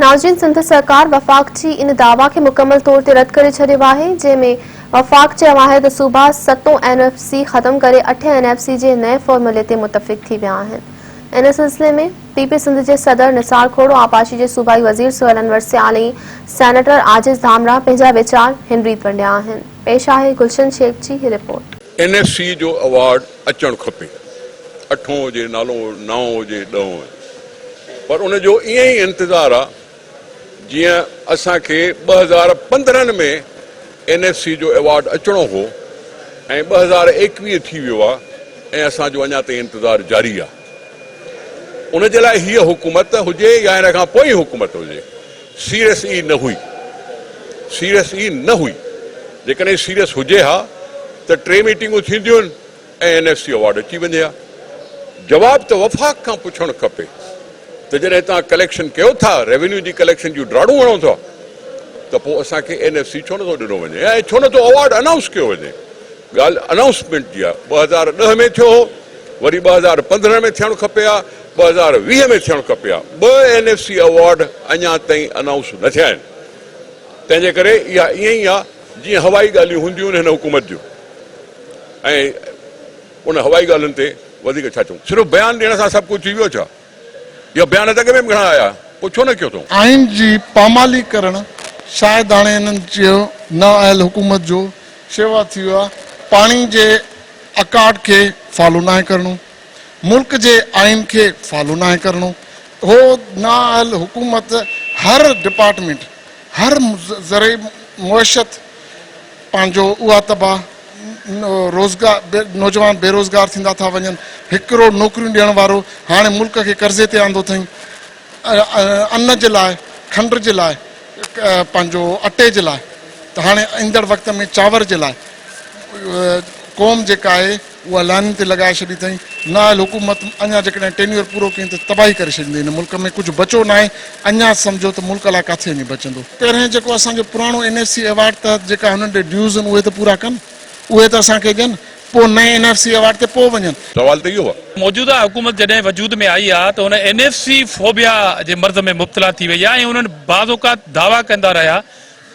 ناظرين سنڌ سرڪار وفاق جي ان دعويٰ کي مڪمل طور تي رد ڪري ڇڏيو آهي جنهن ۾ وفاق چيو آهي ته صوبا ستون اين ايف سي ختم ڪري اٺين اين ايف سي جي نئين فارمولي تي متفق ٿي ويا آهن ان سلسلي ۾ پي پي سنڌ جي صدر نثار کوڙو آبپاشي جي صوبائي وزير سهيل انور سيال ۽ سينيٽر عاجز ڌامراهه پنهنجا ويچار هن ريت ونڊيا آهن پيش آهي گلشن شيخ جي هي رپورٽ. اين ايف سي جو ايوارڊ اچڻ کپي، اٺون هجي، نالون نائون هجي، ڏهون هجي، پر ان جو ائين ئي انتظار آ جيئن اسان کي 2015 ۾ اين ايف سي جو ايوارڊ اچڻو هو ۽ 2021 ٿي ويو آ ۽ اسان جو اڃا تائين انتظار جاري آ. ان جي لاء هيء حڪومت هجي يا ان کان پوئين حڪومت هجي، سيريس ئي نه هئي. سيريس ئي نه هئي. جيڪڏهن سيريس هجي ها ته ٽي ميٽنگون ٿينديون ۽ اين ايف سي ايوارڊ اچي وڃي ها. جواب ته وفاق کان پڇڻ کپي ته جڏهن توهان ڪليڪشن ڪيو ٿا، ريونيو جي ڪليڪشن جون ڊاڙون هڻو ٿا ته پوء اسان کي اين ايف سي ڇو نٿو ڏنو وڃي ۽ ڇو نٿو ايوارڊ انائونس ڪيو وڃي. ڳالهه انائونسمينٽ جي آهي. 2010 ۾ ٿيو هو، وري 2015 ۾ ٿيڻ کپي ها، 2020 ۾ ٿيڻ کپي ها. ٻه اين ايف سي ايوارڊ اڃا تائين انائونس نه ٿيا آهن. تنهن جي ڪري اها ائين ئي آهي جيئن هوائي ڳالهيون هونديون آهن هن حڪومت جون ۽ ان هوائي ڳالهين تي وڌيڪ ڇا چئون. صرف بيان ڏيڻ سان سڀ ڪجهه ٿي ويو ڇا؟ اهي بيان ته اڳ ۾ به گهڻا آيا، پوء ڇو نه ڪيو اٿئون؟ آئين جي پامالي ڪرڻ شايد هاڻي انهن جو نااهل حڪومت جو شيوا ٿي ويو آهي، پاڻي جي اڪارڊ کي فالو ناهي ڪرڻو، ملڪ جي آئين کي فالو ناهي ڪرڻو، هو نااهل حڪومت هر ڊپارٽمينٽ هر زرعي معيشت پنهنجو اها تباهه روزگار نوجوان بيروزگار ٿيندا ٿا وڃن، هڪ ڪروڙ نوڪريون ڏيڻ وارو هاڻي ملڪ کي قرضي تي آندو اٿئين، ان جي لاء کنڊ جي لاء پنهنجو اٽي جي لاء ته هاڻي ايندڙ وقت ۾ چانور جي لاء قوم جيڪا آهي اها لائنن تي لڳائي ڇڏي اٿئين. نااهل حڪومت اڃا جيڪڏهن ٽينيور پورو ڪئين ته تباهي ڪري ڇڏيندي. هن ملڪ ۾ ڪجهه بچو ناهي، اڃا سمجهو ته ملڪ الاء ڪاٿي وڃي بچندو. پهرين جيڪو اسان جو پراڻو اين ايف سي ايوارڊ تحت جيڪا هنن ڏي ڊيوز آهن اهي ته پورا ڪن، اهي ته اسان کي ڏين، پوء نئين اين ايف سي ايوارڊ تي پوء وڃن. سوال ته اهو آهي. موجوده حڪومت جڏهن وجود ۾ آئي آهي ته هن اين ايف سي فوبيا جي مرض ۾ مبتلا ٿي وئي آهي ۽ انهن بعض اوقات دعويٰ ڪندا رهيا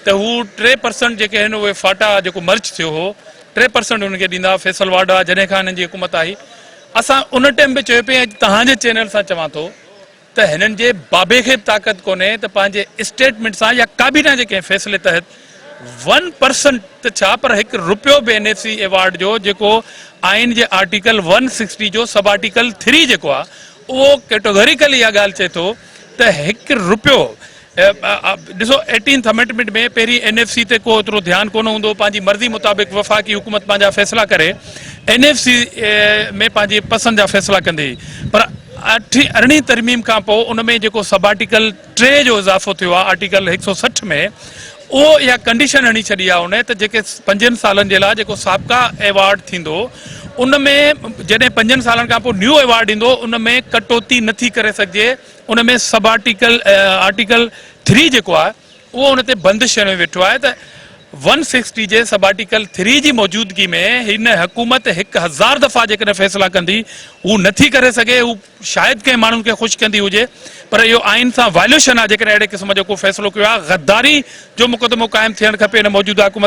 ته هو 3 پرسنٽ جيڪي آهن اهي فاٽا جيڪو مرچ ٿيو هو 3 پرسنٽ انهن کي ڏيندا فيصل واڍا جڏهن کان هنن جي حڪومت آئي اسان ان ٽيم به چيو پئي ۽ توهان جي چينل سان چوان ٿو ته هنن جي بابي کي به طاقت ڪونهي ته پنهنجي اسٽيٽمينٽ سان يا ڪابينا جي ڪنهن فيصلي تحت 1 پرسنٽ ته ڇا پر هڪ رپيو به اين ايف سي ايوارڊ جو جيڪو آئين جي آرٽيڪل 160 جو سب آرٽيڪل 3 جيڪو آهي اهو ڪيٽوگريڪل اها ڳالهه چئي ٿو ته هڪ رپيو ڏسو ايٽينٿ امينڊمينٽ ۾ پهرين اين ايف سي تي ڪو ايترو ڌيان ڪونه هوندو هو پنهنجي مرضي مطابق وفاقي حڪومت پنهنجا فيصلا ڪري اين ايف سي ۾ پنهنجي پسند جا فيصلا ڪندي هئي پر اٺين ارڙهين ترميم کان پوء ان ۾ جيڪو سب آرٽيڪل 3 جو اضافو ٿيو آهي آرٽيڪل 160 ۾ اهو اها ڪنڊيشن هڻي ڇڏي آهي ان ته جيڪي پنجن سالن جي لاء جيڪو سابقا ايوارڊ ٿيندو ان ۾ جڏهن پنجن سالن کان پوء نيو ايوارڊ ايندو ان ۾ ڪٽوتي نٿي ڪري سگهجي ان ۾ سب آرٽيڪل آرٽيڪل 3 جيڪو آهي اهو ان تي بندش هڻيو ويٺو آهي ته 160 جي سب آرٽيڪل 3 جي موجودگي ۾ هن حڪومت 1000 دفعا جيڪڏهن فيصلا ڪندي هو نٿي ڪري سگهي هو شايد ڪنهن ماڻهن کي خوش ڪندي هجي پر اهو آئين سان وائليوشن آهي جيڪڏهن اهڙي قسم جو ڪو فيصلو ڪيو آهي غداري جو مقدمو قائم ٿيڻ کپي هن موجوده حڪومت.